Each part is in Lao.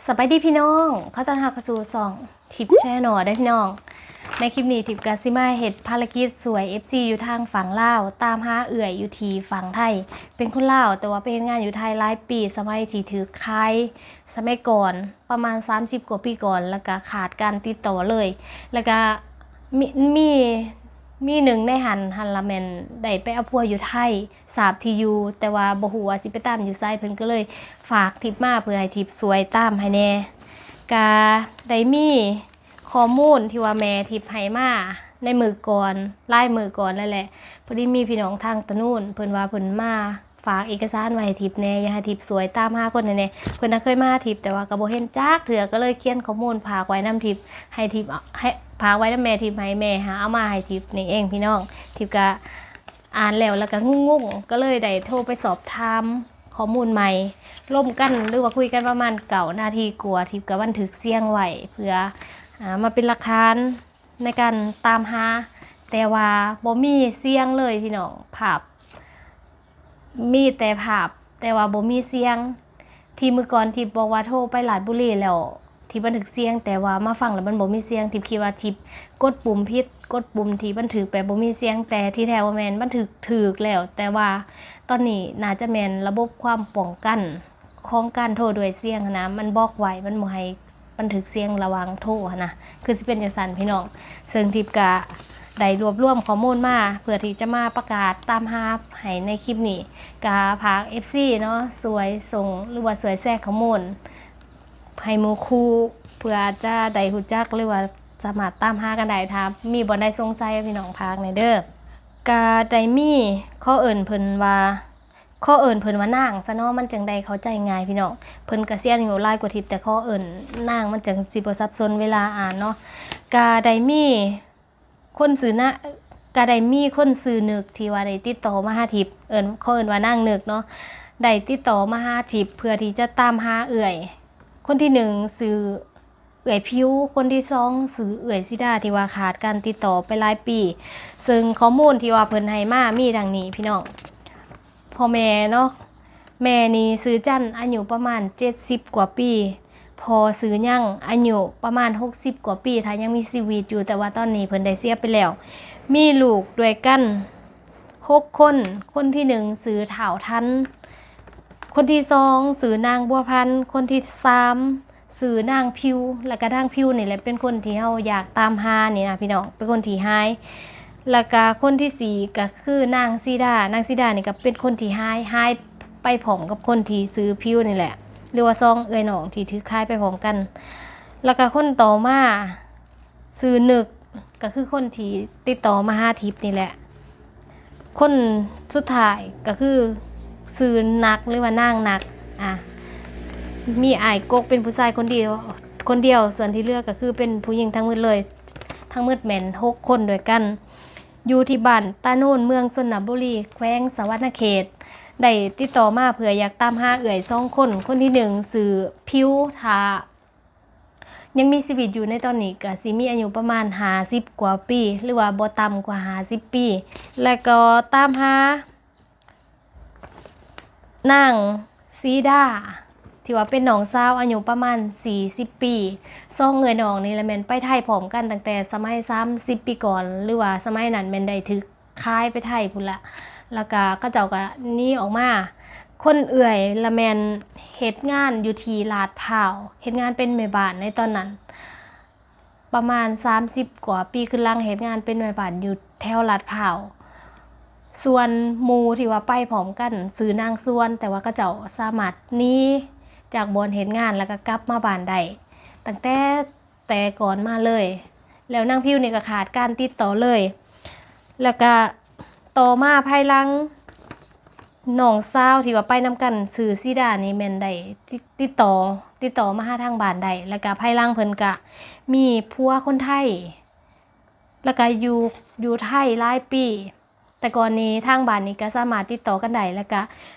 ສະບາຍດີພີ່ນ້ອງ ຂໍຕ້ອນຮັບເຂົ້າສູ່ຊ່ອງທິບແຊນແນວເດີພີ່ນ້ອງ. ໃນຄລິບນີ້ທິບກະຊິມາເຮັດພາລະກິດຊ່ວຍເອັຟຊີຢູ່ທາງຝັ່ງລາວ ຕາມຫາເອື້ອຍຢູ່ທີ່ຝັ່ງໄທ ເປັນຄົນລາວ ແຕ່ວ່າໄປເຮັດງານຢູ່ໄທຫຼາຍປີ ສະໄໝທີ່ຖືກຂາຍ ສະໄໝກ່ອນ ປະມານສາມສິບກວ່າປີກ່ອນ ແລ້ວກະຂາດການຕິດຕໍ່ເລີຍ ແລ້ວກະມີ ມີ ມີໜຶ່ງໃນຫັ້ນ ຫັ້ນລະແມ່ນໄດ້ໄປເອົາຜົວຢູ່ໄທ ຊາບທີ່ຢູ່ ແຕ່ວ່າບໍ່ຮູ້ວ່າຊິໄປຕາມຢູ່ໃສ ເພິ່ນກໍເລີຍຝາກທິບມາເພື່ອໃຫ້ທິບຊ່ວຍຕາມໃຫ້ແດ່. ກະໄດ້ມີຂໍ້ມູນທີ່ວ່າແມ່ທິບໃຫ້ມາໃນມື້ກ່ອນ ຫຼາຍມື້ກ່ອນແລ້ວແຫຼະ ພໍດີມີພີ່ນ້ອງທາງຕະນູນ ເພິ່ນວ່າເພິ່ນມາ ຝາກເອກະສານໄວ້ໃຫ້ທິບແດ່ ຢາກໃຫ້ທິບຊ່ວຍຕາມຫາຄົນໃຫ້ແດ່. ເພິ່ນນະເຄີຍມາຫາທິບ ແຕ່ວ່າກໍບໍ່ເຫັນຈັກເທື່ອ ກໍເລີຍຂຽນຂໍ້ມູນຝາກໄວ້ນຳທິບ ໃຫ້ທິບ ໃຫ້ ຝາກໄວ້ນຳແມ່ທິບ ໃຫ້ແມ່ຫາເອົາມາໃຫ້ທິບນີ້ເອງພີ່ນ້ອງ. ທິບກະອ່ານແລ້ວ ແລ້ວກະງຸ່ງໆ ກໍເລີຍໄດ້ໂທໄປສອບຖາມຂໍ້ມູນໃໝ່ ລົມກັນ ຫຼືວ່າຄຸຍກັນປະມານເກົ້ານາທີກວ່າ ທິບກະບັນທຶກສຽງໄວ້ ເພື່ອ ອາ ມາເປັນຫຼັກຖານໃນການຕາມຫາ ແຕ່ວ່າບໍ່ມີສຽງເລີຍພີ່ນ້ອງ ພາບ ມີແຕ່ພາບ ແຕ່ວ່າບໍ່ມີສຽງ. ທີ່ມື້ກ່ອນທິບບອກວ່າໂທໄປລາດບຸລີແລ້ວ ທີ່ບັນທຶກສຽງ ແຕ່ວ່າມາຟັງແລ້ວມັນບໍ່ມີສຽງ ທິບຄິດວ່າທິບກົດປຸ່ມຜິດ ກົດປຸ່ມທີ່ບັນທຶກແບບບໍ່ມີສຽງ ແຕ່ທີ່ແທ້ບໍ່ແມ່ນ ບັນທຶກຖືກແລ້ວ ແຕ່ວ່າຕອນນີ້ໜ້າຈະແມ່ນລະບົບຄວາມປ້ອງກັນ ຂອງການໂທດ້ວຍສຽງຫັ້ນນະ ມັນບລັອກໄວ້ ມັນບໍ່ໃຫ້ບັນທຶກສຽງລະຫວ່າງໂທຫັ້ນນະ ຄືຊິເປັນຈັ່ງຊັ້ນພີ່ນ້ອງ. ເຊິ່ງທິບກະໄດ້ລວບລວມຂໍ້ມູນມາ ເພື່ອທີ່ຈະມາປະກາດຕາມຫາໃຫ້ໃນຄລິບນີ້ ກະຝາກເອັຟຊີເນາະ ຊ່ວຍສົ່ງ ຫຼືວ່າຊ່ວຍແຊຂໍ້ມູນໃຫ້ໝູ່ຄູ່ ເພື່ອຈະໄດ້ຮູ້ຈັກ ຫຼືວ່າສາມາດຕາມຫາກັນໄດ້ ຖ້າມີບ່ອນໃດສົງໄສ ພີ່ນ້ອງຝາກແດ່ເດີ. ກະໄດ້ມີ ຂໍເອີ້ນເພິ່ນວ່າ ຂໍເອີ້ນເພິ່ນວ່ານາງຊະເນາະ ມັນຈັ່ງໄດ້ເຂົ້າໃຈງ່າຍພີ່ນ້ອງ. ເພິ່ນກະຊິອາຍຸຫຼາຍກວ່າທິບ ແຕ່ຂໍເອີ້ນນາງ ມັນຈັ່ງຊິບໍ່ສັບສົນເວລາອ່ານເນາະ. ກະໄດ້ມີຄົນຊື່ນະ ກະໄດ້ມີຄົນຊື່ນຶກທີ່ວ່າໄດ້ຕິດຕໍ່ມາຫາທິບ ເອີ້ນ ຂໍເອີ້ນວ່ານາງນຶກເນາະ ໄດ້ຕິດຕໍ່ມາຫາທິບ ເພື່ອທີ່ຈະຕາມຫາເອື້ອຍ. ຄົນທີໜຶ່ງຊື່ ເອື້ອຍຜິວ, ຄົນທີສອງຊື່ເອື້ອຍສີດາ ທີ່ວ່າຂາດການຕິດຕໍ່ໄປຫຼາຍປີ. ເຊິ່ງຂໍ້ມູນທີ່ວ່າເພິ່ນໃຫ້ມາມີດັ່ງນີ້ພີ່ນ້ອງ. ພໍ່ແມ່ເນາະ, ແມ່ນີ້ຊື່ຈັນ ອາຍຸປະມານເຈັດສິບກວ່າປີ, ພໍ່ຊື່ຍັງ ອາຍຸປະມານຫົກສິບກວ່າປີ ຖ້າຍັງມີຊີວິດຢູ່, ແຕ່ວ່າຕອນນີ້ເພິ່ນໄດ້ເສຍໄປແລ້ວ. ມີລູກດ້ວຍກັນຫົກຄົນ, ຄົນທີໜຶ່ງຊື່ທ້າວທັນ, ຄົນທີສອງຊື່ນາງບົວພັນ, ຄົນທີສາມ ຊື່ນາງຜິວ ແລ້ວກະນາງຜິວນີ້ແຫຼະເປັນຄົນທີ່ເຮົາຢາກຕາມຫານີ້ນະພີ່ນ້ອງ, ເປັນຄົນທີ່ຫາຍ. ແລ້ວກະຄົນທີສີ່ກະຄືນາງສີດາ, ນາງສີດານີ້ກະເປັນຄົນທີ່ຫາຍ, ຫາຍໄປພ້ອມກັບຄົນທີ່ຊື່ຜິວນີ້ແຫຼະ ຫຼືວ່າສອງເອື້ອຍນ້ອງທີ່ຖືກຂາຍໄປພ້ອມກັນ. ແລ້ວກະຄົນຕໍ່ມາ ຊື່ນຶກ ກະຄືຄົນທີ່ຕິດຕໍ່ມາຫາທິບນີ້ແຫຼະ. ຄົນສຸດທ້າຍກະຄືຊື່ນັກ ຫຼືວ່ານາງນັກ ອາ ມີອ້າຍກົກເປັນຜູ້ຊາຍຄົນດຽວ ຄົນດຽວ, ສ່ວນທີ່ເຫຼືອກະຄືເປັນຜູ້ຍິງທັງໝົດເລີຍ. ທັງໝົດແມ່ນຫົກຄົນດ້ວຍກັນ ຢູ່ທີ່ບ້ານຕາໂນນ ເມືອງຊົນນະບູລີ ແຂວງສະຫວັນນະເຂດ. ໄດ້ຕິດຕໍ່ມາເພື່ອຢາກຕາມຫາເອື້ອຍສອງຄົນ, ຄົນທີໜຶ່ງຊື່ຜິວ ຖ້າ ຍັງມີຊີວິດຢູ່ໃນຕອນນີ້ກະຊິມີອາຍຸປະມານຫ້າສິບກວ່າປີ ຫຼືວ່າບໍ່ຕ່ຳກວ່າຫ້າສິບປີ. ແລ້ວກໍຕາມຫານາງສີດາ ທີ່ວ່າເປັນນ້ອງສາວ ອາຍຸປະມານສີ່ສິບປີ. ສອງເອື້ອຍນ້ອງນີ້ລະແມ່ນໄປໄທພ້ອມກັນຕັ້ງແຕ່ສະໄໝສາມສິບປີກ່ອນ ຫຼືວ່າສະໄໝນັ້ນແມ່ນໄດ້ຖືກ ຂາຍໄປໄທພຸ້ນລະ ແລ້ວກະເຂົາເຈົ້າກະໜີອອກມາ. ຄົນເອື້ອຍລະແມ່ນເຮັດງານຢູ່ທີ່ລາດພ້າວ ເຮັດງານເປັນແມ່ບ້ານໃນຕອນນັ້ນ ປະມານສາມສິບກວ່າປີຂຶ້ນຫຼັງ ເຮັດງານເປັນແມ່ບ້ານຢູ່ແຖວລາດພ້າວ. ສ່ວນໝູ່ທີ່ວ່າໄປພ້ອມກັນຊື່ນາງຊວນ ແຕ່ວ່າເຂົາເຈົ້າສາມາດໜີຈາກບ່ອນເຮັດງານ ແລ້ວກະກັບມາບ້ານໄດ້ ຕັ້ງແຕ່ ແຕ່ກ່ອນມາເລີຍ. ແລ້ວນາງຜິວນີ້ກໍຂາດການຕິດຕໍ່ເລີຍ. ແລ້ວກະຕໍ່ມາພາຍຫຼັງ ນ້ອງສາວທີ່ວ່າໄປນຳກັນຊື່ສີດານີ້ແມ່ນໄດ້ຕິດ ຕິດຕໍ່ ຕິດຕໍ່ມາຫາທາງບ້ານໄດ້. ແລ້ວກະພາຍຫຼັງເພິ່ນກະມີຜົວຄົນໄທ ແລ້ວກະຢູ່ ຢູ່ໄທຫຼາຍປີ. ແຕ່ກ່ອນນີ້ທາງບ້ານນີ້ກໍສາມາດຕິດຕໍ່ກັນໄດ້ ແລ້ວກໍ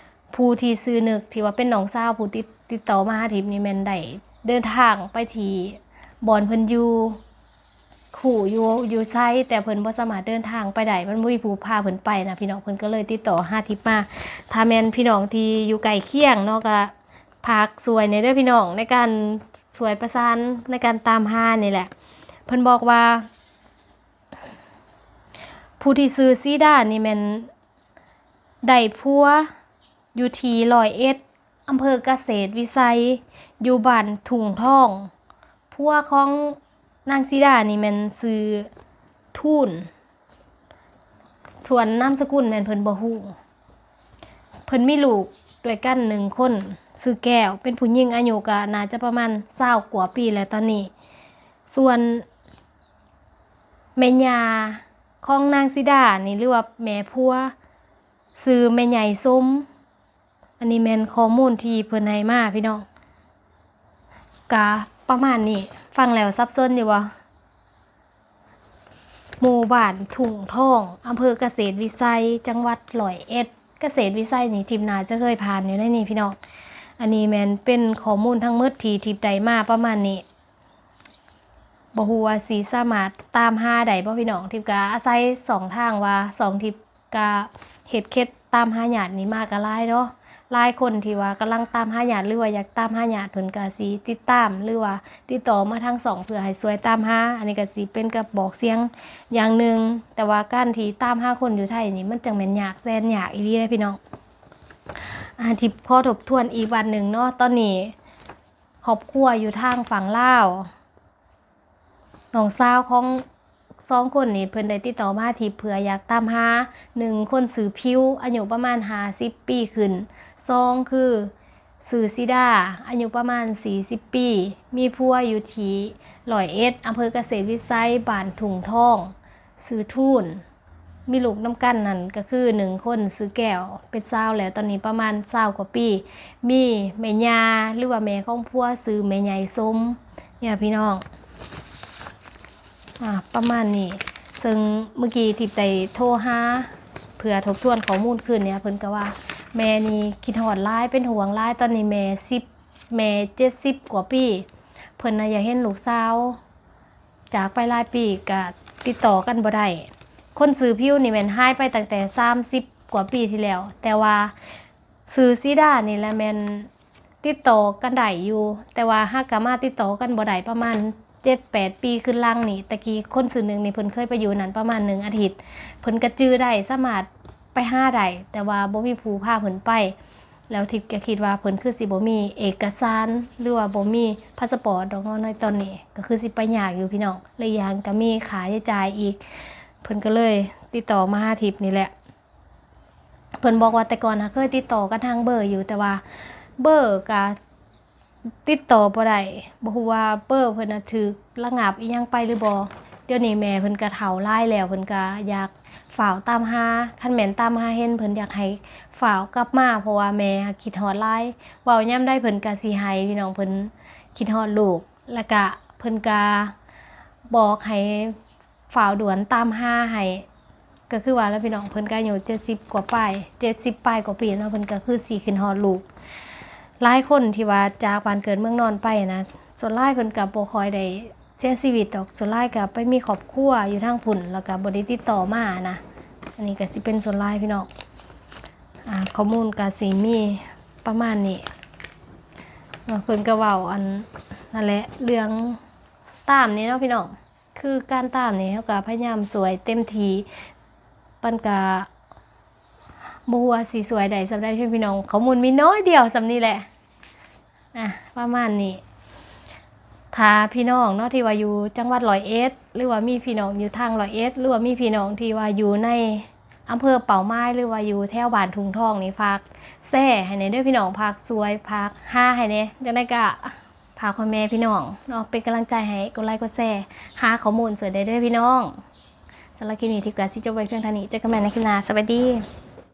ຜູ້ທີ່ຊື່ນຶກ ທີ່ວ່າເປັນນ້ອງສາວຜູ້ຕິດ ຕິດຕໍ່ມາຫາທິບນີ້ ແມ່ນໄດ້ເດີນທາງໄປທີ່ບ່ອນເພິ່ນຢູ່ ຮູ້ຢູ່ ຢູ່ໃສ ແຕ່ເພິ່ນບໍ່ສາມາດເດີນທາງໄປໄດ້ ມັນບໍ່ມີຜູ້ພາເພິ່ນໄປນະພີ່ນ້ອງ. ເພິ່ນກໍເລີຍຕິດຕໍ່ຫາທິບມາ. ຖ້າແມ່ນພີ່ນ້ອງທີ່ຢູ່ໃກ້ຄຽງເນາະ ກໍ ຝາກຊ່ວຍແດ່ເດີພີ່ນ້ອງ ໃນການ ຊ່ວຍປະສານໃນການຕາມຫານີ້ແຫຼະ. ເພິ່ນບອກວ່າ ຜູ້ທີ່ຊື່ສີດານີ້ແມ່ນໄດ້ຜົວຢູ່ທີ່ຮ້ອຍເອັດ ອຳເພີກະເສດວິໄຊ ຢູ່ບ້ານທຸ່ງທອງ. ຜົວຂອງນາງສີດານີ້ແມ່ນຊື່ທູນ ສ່ວນນາມສະກຸນແມ່ນເພິ່ນບໍ່ຮູ້. ເພິ່ນມີລູກດ້ວຍກັນໜຶ່ງຄົນ ຊື່ແກ້ວ ເປັນຜູ້ຍິງ ອາຍຸກໍໜ້າຈະປະມານຊາວກວ່າປີແລ້ວຕອນນີ້. ສ່ວນແມ່ຍ່າຂອງນາງສີດານີ້ ຫຼືວ່າແມ່ຜົວ ຊື່ແມ່ໃຫຍ່ສົມ. ອັນນີ້ແມ່ນຂໍ້ມູນທີ່ເພິ່ນໃຫ້ມາພີ່ນ້ອງ ກະປະມານນີ້. ຟັງແລ້ວສັບສົນຢູ່ບໍ່? ໝູ່ບ້ານທຸ່ງທອງ ອຳເພີກະເສດວິໄຊ ຈັງຫວັດຮ້ອຍເອັດ. ກະເສດວິໄຊນີ້ ທິບໜ້າຈະເຄີຍຜ່ານຢູ່ໃນນີ້ພີ່ນ້ອງ. ອັນນີ້ແມ່ນເປັນຂໍ້ມູນທັງໝົດທີ່ທິບໄດ້ມາປະມານນີ້. ບໍ່ຮູ້ວ່າຊິສາມາດຕາມຫາໄດ້ບໍ່ພີ່ນ້ອງ. ທິບກະອາໄສຊ່ອງທາງວ່າ ຊ່ອງທິບກະເຮັດເຂດຕາມຫາຍາດນີ້ມາກະຫຼາຍເນາະ. ຫຼາຍຄົນທີ່ວ່າກຳລັງຕາມຫາຍາດ ຫຼືວ່າຢາກຕາມຫາຍາດ ເພິ່ນກະຊິຕິດຕາມ ຫຼືວ່າຕິດຕໍ່ມາທາງຊ່ອງ ເພື່ອໃຫ້ຊ່ວຍຕາມຫາ. ອັນນີ້ກະຊິເປັນກະບອກສຽງຢ່າງໜຶ່ງ, ແຕ່ວ່າການທີ່ຕາມຫາຄົນຢູ່ໄທນີ້ ມັນຈັ່ງແມ່ນຍາກແສນຍາກອີ່ຫຼີເດ້ພີ່ນ້ອງ. ອາ ທິບຂໍທົບທວນອີກບາດໜຶ່ງເນາະ. ຕອນນີ້ຄອບຄົວຢູ່ທາງຝັ່ງລາວ ນ້ອງສາວຂອງສອງຄົນນີ້ ເພິ່ນໄດ້ຕິດຕໍ່ມາທີ່ເພື່ອຢາກຕາມຫາ ໜຶ່ງຄົນຊື່ຜິວ ອາຍຸປະມານຫ້າສິບປີຂຶ້ນ, ສອງຄືຊື່ສີດາ ອາຍຸປະມານສີ່ສິບປີ ມີຜົວຢູ່ທີ່ຮ້ອຍເອັດ ອຳເພີກະເສດວິໄຊ ບ້ານທຸ່ງທອງ ຊື່ທູນ. ມີລູກນຳກັນນັ້ນກໍຄືໜຶ່ງຄົນຊື່ແກ້ວ ເປັນສາວແລ້ວຕອນນີ້ປະມານຊາວກວ່າປີ. ມີແມ່ຍ່າ ຫຼືວ່າແມ່ຂອງຜົວຊື່ແມ່ໃຫຍ່ສົມ ນີ້ພີ່ນ້ອງ. ອາ ປະມານນີ້. ເຊິ່ງມື້ກີ້ທິບໄດ້ໂທຫາເພື່ອທົບທວນຂໍ້ມູນຄືນນີ້ ເພິ່ນກໍວ່າແມ່ນີ້ຄິດຮອດຫຼາຍ ເປັນຫ່ວງຫຼາຍ. ຕອນນີ້ແມ່ສິບ ແມ່ເຈັດສິບກວ່າປີ ເພິ່ນນະຢາກເຫັນລູກສາວ ຈາກໄປຫຼາຍປີກະຕິດຕໍ່ກັນບໍ່ໄດ້. ຄົນຊື່ຜິວນີ້ແມ່ນຫາຍໄປຕັ້ງແຕ່ສາມສິບກວ່າປີທີ່ແລ້ວ, ແຕ່ວ່າຊື່ສີດານີ້ລະແມ່ນຕິດຕໍ່ກັນໄດ້ຢູ່, ແຕ່ວ່າຫາກະມາຕິດຕໍ່ກັນບໍ່ໄດ້ປະມານເຈັດແປດປີຂຶ້ນຫຼັງນີ້. ແຕ່ກີ້ຄົນຊື່ໜຶ່ງນີ້ເພິ່ນເຄີຍໄປຢູ່ນັ້ນປະມານໜຶ່ງອາທິດ, ເພິ່ນກະຈື່ໄດ້ ສາມາດໄປຫາໄດ້ ແຕ່ວ່າບໍ່ມີຜູ້ພາເພິ່ນໄປ. ແລ້ວທິບກໍຄິດວ່າເພິ່ນຄືຊິບໍ່ມີເອກະສານ ຫຼືວ່າບໍ່ມີພາສະປອດດອກເນາະ ໃນຕອນນີ້ກໍຄືຊິໄປຍາກຢູ່ພີ່ນ້ອງ. ແລະອີກຢ່າງກໍມີຄ່າໃຊ້ຈ່າຍອີກ, ເພິ່ນກໍເລີຍຕິດຕໍ່ມາຫາທິບນີ້ແຫຼະ. ເພິ່ນບອກວ່າແຕ່ກ່ອນຫາເຄີຍຕິດຕໍ່ກັນທາງເບີຢູ່, ແຕ່ວ່າເບີກໍຕິດຕໍ່ບໍ່ໄດ້, ບໍ່ຮູ້ວ່າເບີເພິ່ນນະຖືກລະງັບອີ່ຫຍັງໄປຫຼືບໍ່. ດຽວນີ້ແມ່ເພິ່ນກໍເຖົ້າຫຼາຍແລ້ວ, ເພິ່ນກໍຢາກ ຟ້າວຕາມຫາ, ຄັນແມ່ນຕາມຫາເຫັນ ເພິ່ນຢາກໃຫ້ຟ້າວກັບມາ ເພາະວ່າແມ່ຄິດຮອດຫຼາຍ. ເວົ້າຍາມໃດເພິ່ນກະຊິໄຫ້ ພີ່ນ້ອງ, ເພິ່ນຄິດຮອດລູກ. ແລ້ວກະເພິ່ນກະບອກໃຫ້ຟ້າວດ່ວນຕາມຫາໃຫ້, ກໍຄືວ່າລະ ພີ່ນ້ອງ, ເພິ່ນກະອາຍຸເຈັດສິບກວ່າປາຍ ເຈັດສິບປາຍກວ່າປີແລ້ວ, ເພິ່ນກະຄືຊິຄິດຮອດລູກ. ຫຼາຍຄົນທີ່ວ່າຈາກບ້ານເກີດເມືອງນອນໄປນະ, ສ່ວນຫຼາຍເພິ່ນກະບໍ່ຄ່ອຍໄດ້ ເສຍຊີວິດດອກ, ສ່ວນຫຼາຍກໍໄປມີຄອບຄົວຢູ່ທາງພຸ້ນ ແລ້ວກໍບໍ່ໄດ້ຕິດຕໍ່ມານະ. ອັນນີ້ກໍຊິເປັນສ່ວນຫຼາຍພີ່ນ້ອງ. ອາ ຂໍ້ມູນກໍຊິມີປະມານນີ້ເນາະ. ເພິ່ນກໍເວົ້າອັນນັ້ນແຫຼະ ເລື່ອງຕາມນີ້ເນາະພີ່ນ້ອງ, ຄືການຕາມນີ້ເຮົາກໍພະຍາຍາມຊ່ວຍເຕັມທີ່, ມັນກໍ ບໍ່ຮູ້ວ່າຊິຊ່ວຍໄດ້ສ່ຳໃດເດີພີ່ນ້ອງ, ຂໍ້ມູນມີໜ້ອຍດຽວສ່ຳນີ້ແຫຼະ. ອາ ປະມານນີ້. ຖ້າພີ່ນ້ອງເນາະ ທີ່ວ່າຢູ່ຈັງຫວັດຮ້ອຍເອັດ ຫຼືວ່າມີພີ່ນ້ອງຢູ່ທາງຮ້ອຍເອັດ ຫຼືວ່າມີພີ່ນ້ອງທີ່ວ່າຢູ່ໃນອຳເພີເປົ້າໝາຍ ຫຼືວ່າຢູ່ແຖວບ້ານທຸ່ງທອງນີ້ ຝາກແຊໃຫ້ແດ່ເດີພີ່ນ້ອງ, ຝາກຊ່ວຍ ຝາກຫາໃຫ້ແດ່. ຈັ່ງໃດກະຝາກພໍ່ແມ່ພີ່ນ້ອງເນາະ ເປັນກຳລັງໃຈໃຫ້ ກົດໄລກົດແຊ ຫາຂໍ້ມູນຊ່ວຍໄດ້ເດີພີ່ນ້ອງ. ສຳລັບຄລິບນີ້ ທິບກະຊິຈົບໄວ້ພຽງເທົ່ານີ້. ເຈີກັນໃໝ່ໃນຄລິບໜ້າ. ສະບາຍດີ.